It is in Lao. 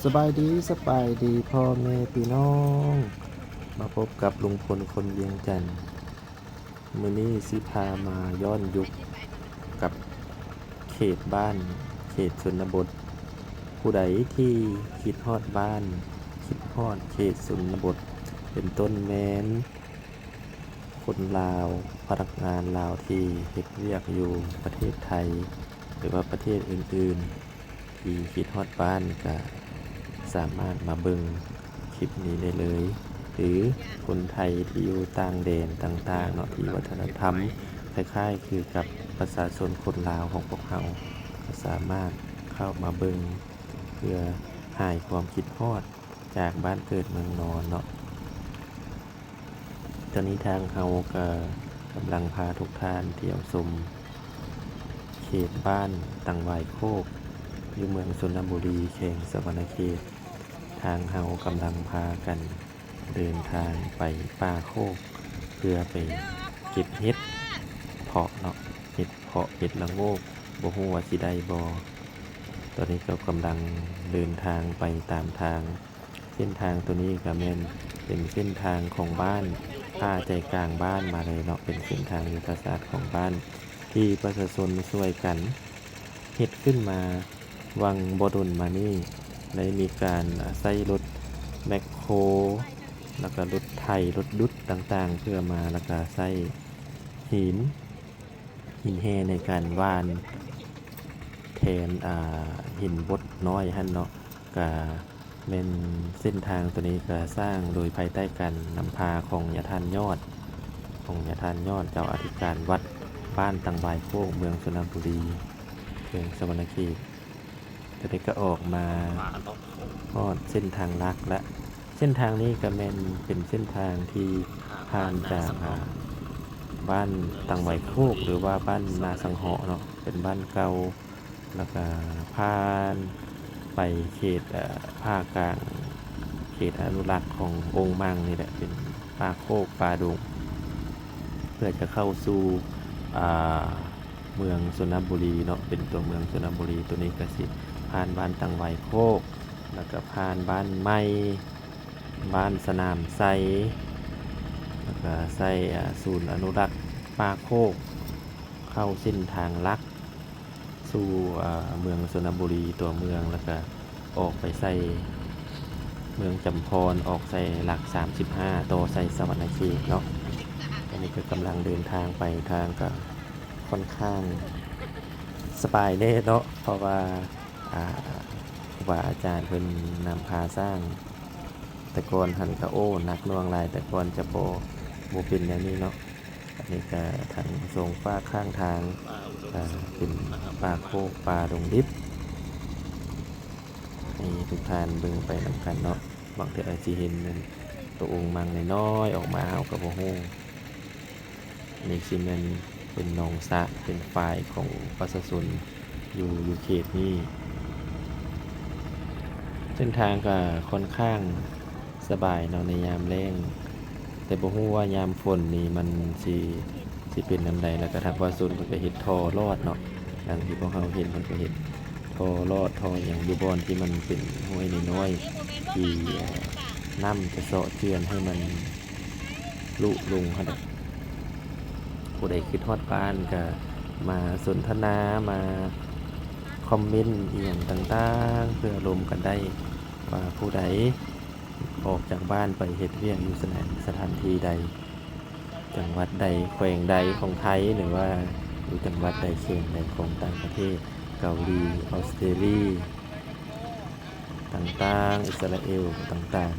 ສະບາຍດີ ສະບາຍດີພໍ່ແມ່ພີ່ນ້ອງ ມາພົບກັບລຸງພົນຄົນວຽງຈັນ. ມື້ນີ້ຊິພາມາຍ້ອນຍຸກກັບເຂດບ້ານ ເຂດຊົນນະບົດ. ຜູ້ໃດທີ່ຄິດຮອດບ້ານ ຄິດຮອດເຂດຊົນນະບົດ ເປັນຕົ້ນແມ່ນ ຄົນລາວ, ພະນັກງານລາວທີ່ເຮັດວຽກຢູ່ປະເທດໄທ ຫຼືວ່າປະເທດອື່ນໆ ທີ່ຄິດຮອດບ້ານ ກະສາມາດມາເບິ່ງຄລິບນີ້ໄດ້ເລີຍ ຫຼືຄົນໄທທີ່ຢູ່ຕ່າງແດນຕ່າງໆເນາະ ທີ່ວັດທະນະທຳຄ້າຍໆຄືກັບປະຊາຊົນຄົນລາວຂອງພວກເຮົາ ກະສາມາດເຂົ້າມາເບິ່ງ ເພື່ອຫາຍຄວາມຄິດຮອດຈາກບ້ານເກີດເມືອງນອນເນາະ. ຕອນນີ້ທາງເຮົາກະກຳລັງພາທຸກທ່ານທ່ຽວຊົມເຂດບ້ານຕັງຫວາຍໂຄກ ຢູ່ເມືອງຊົນນະບູລີ ແຂວງສະຫວັນນະເຂດ. ທາງເຮົາກຳລັງພາກັນເດີນທາງໄປປ່າໂຄກ ເພື່ອໄປເກັບເຫັດເຜາະເນາະ, ເຫັດເຜາະ ເຫັດລະໂງກ ບໍ່ຮູ້ວ່າຊິໄດ້ບໍ່. ຕອນນີ້ກໍກຳລັງເດີນທາງໄປຕາມທາງ. ເສັ້ນທາງໂຕນີ້ກໍແມ່ນເປັນເສັ້ນທາງຂອງບ້ານຜ່າໃຈກາງບ້ານມາເລີຍເນາະ, ເປັນເສັ້ນທາງຍຸດທະສາດຂອງບ້ານ ທີ່ປະຊາຊົນຊ່ວຍກັນເຮັດຂຶ້ນມາຫວ່າງບໍ່ດົນມານີ້. ໄດ້ມີການໃຊ້ລົດແມັກໂຄ ແລ້ວກໍລົດໄຖ, ລົດດຸດຕ່າງໆ ເພື່ອມາ ແລ້ວກໍໃຊ້ຫີນ ຫີນແຮ່ໃນການຫວ່ານແທນ ອ່າ ຫີນບົດນ້ອຍຫັ້ນເນາະ. ກະແມ່ນເສັ້ນທາງໂຕນີ້ກະສ້າງໂດຍພາຍໃຕ້ການນຳພາຂອງຍາທ່ານຍອດ ຂອງຍາທ່ານຍອດ ເຈົ້າອະທິການວັດບ້ານຕັງຫວາຍໂຄກ ເມືອງຊົນນະບູລີ ແຂວງສະຫວັນນະເຂດ. ຕອນນີ້ກໍອອກມາຮອດເສັ້ນທາງຫຼັກລະ. ເສັ້ນທາງນີ້ກໍແມ່ນເປັນເສັ້ນທາງທີ່ຜ່ານຈາກ ອ່າ ບ້ານຕັງຫວາຍໂຄກ ຫຼືວ່າບ້ານນາສັງເຫາະເນາະ, ເປັນບ້ານເກົ່າ ແລ້ວກໍຜ່ານໄປເຂດ ເອີ ພາກກາງ ເຂດອະນຸລັກຂອງອົງມັງນີ້ແຫຼະ, ເປັນປ່າໂຄກປ່າດົງ ເພື່ອຈະເຂົ້າສູ່ ອ່າ ເມືອງຊົນນະບູລີເນາະ, ເປັນຕົວເມືອງຊົນນະບູລີ. ໂຕນີ້ກໍຊິຜ່ານບ້ານຕັງຫວາຍໂຄກ ແລ້ວກໍຜ່ານບ້ານໃໝ່ ບ້ານສະໜາມໄຊ ແລ້ວກໍໃຊ້ ອ່າ ສູນອະນຸລັກປ່າໂຄກ ເຂົ້າເສັ້ນທາງຫຼັກສູ່ ອ່າ ເມືອງຊົນນະບູລີຕົວເມືອງ, ແລ້ວກໍອອກໄປໃສ່ເມືອງຈຳພອນ, ອອກໃສ່ຫຼັກສາມສິບຫ້າ ຕໍ່ໃສ່ສະຫວັນນະເຂດເນາະ. ອັນນີ້ກໍກຳລັງເດີນທາງໄປ, ທາງກໍຄ່ອນຂ້າງສະບາຍແດ່ເນາະ ເພາະວ່າ ອ່າ ຄູບາອາຈານເພິ່ນນຳພາສ້າງ. ແຕ່ກ່ອນຫັ້ນກະ ໂອ້ ໜັກໜ່ວງຫຼາຍ, ແຕ່ກ່ອນຈະບໍ່ ບໍ່ເປັນແນວນີ້ເນາະ. ອັນນີ້ກະທາງສອງຟາກຂ້າງທາງ ກະເປັນປ່າໂຄກປ່າດົງດິບ ໃຫ້ທຸກທ່ານເບິ່ງໄປນຳກັນເນາະ. ບາງເທື່ອອາດຊິເຫັນອັນໂຕອົງມັງນ້ອຍໆອອກມາ ເຮົາກະບໍ່ຮູ້. ນີ້ຊິແມ່ນເປັນໜອງສະ ເປັນຝາຍຂອງປະຊາຊົນຢູ່ ຢູ່ເຂດນີ້. ເສັ້ນທາງກະຄ່ອນຂ້າງສະບາຍເນາະໃນຍາມແລ້ງ, ແຕ່ບໍ່ຮູ້ວ່າຍາມຝົນນີ້ມັນຊິ ຊິເປັນນຳໃດ. ແລ້ວກະທາງປະຊາຊົນເພິ່ນກະເຮັດທໍ່ລອດເນາະ, ດັ່ງທີ່ພວກເຮົາເຫັນ ເພິ່ນກະເຮັດທໍ່ລອດ ທໍ່ຫຍັງຢູ່ບ່ອນທີ່ມັນເປັນຫ້ວຍນ້ອຍໆ ທີ່ ເອີ ນ້ຳຈະເຊາະເຈື່ອນໃຫ້ມັນ ລຸລົງຫັ້ນແຫຼະ. ຜູ້ໃດຄິດຮອດບ້ານກະມາສົນທະນາ ມາຄອມເມັນອີ່ຫຍັງຕ່າງໆ ເພື່ອລົມກັນໄດ້ ວ່າຜູ້ໃດອອກຈາກບ້ານໄປເຮັດວຽກຢູ່ສະຖານ ສະຖານທີ່ໃດ, ຈັງຫວັດໃດ ແຂວງໃດຂອງໄທ ຫຼືວ່າຢູ່ຈັງຫວັດໃດ ແຂວງໃດຂອງຕ່າງປະເທດ, ເກົາຫຼີ, ອອສເຕຣເລຍ ຕ່າງໆ ອິດສະຣາເອວຕ່າງ